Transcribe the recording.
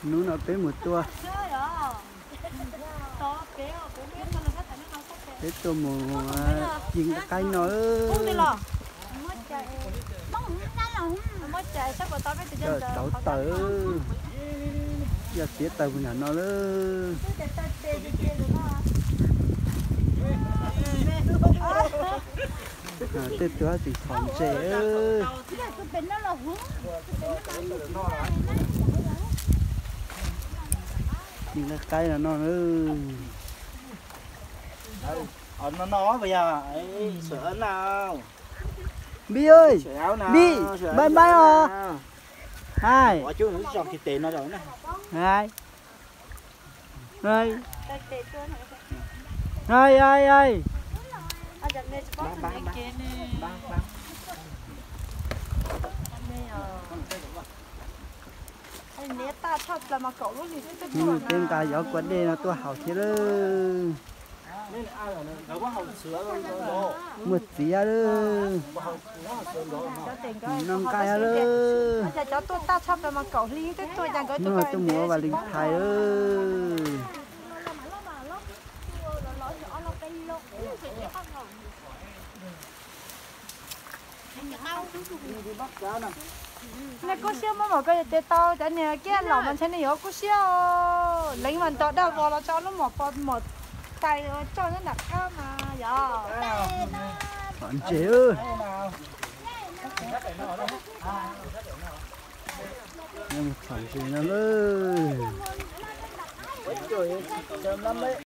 Hnub no peb mus tua, peb tuaj mus ci nqaij qaib no. Coj rauv taws, yog txiav taws mus nram no lawm. Tej tug tseem txhom ntses. Ci nqaij qaib no no. Npij, Npij, npaj npaj os. Hais, hais, hais, hais. Peb nqa yov kua dej no tuaj haus thiab lawm. Muaj txiv lawm. Noj nqaij lawm. Hnub no tuaj mus ua Valentine lawm. Nej kub siab muab mom koj yog tes tau cov niag kiag los mas ntshe nej yuav kub siab. Leev mas nrog dab vos los tso lub mom pos mom tais ua tso nyob nram qab mas yog. Txhom ntses, txhom ntses no lawm.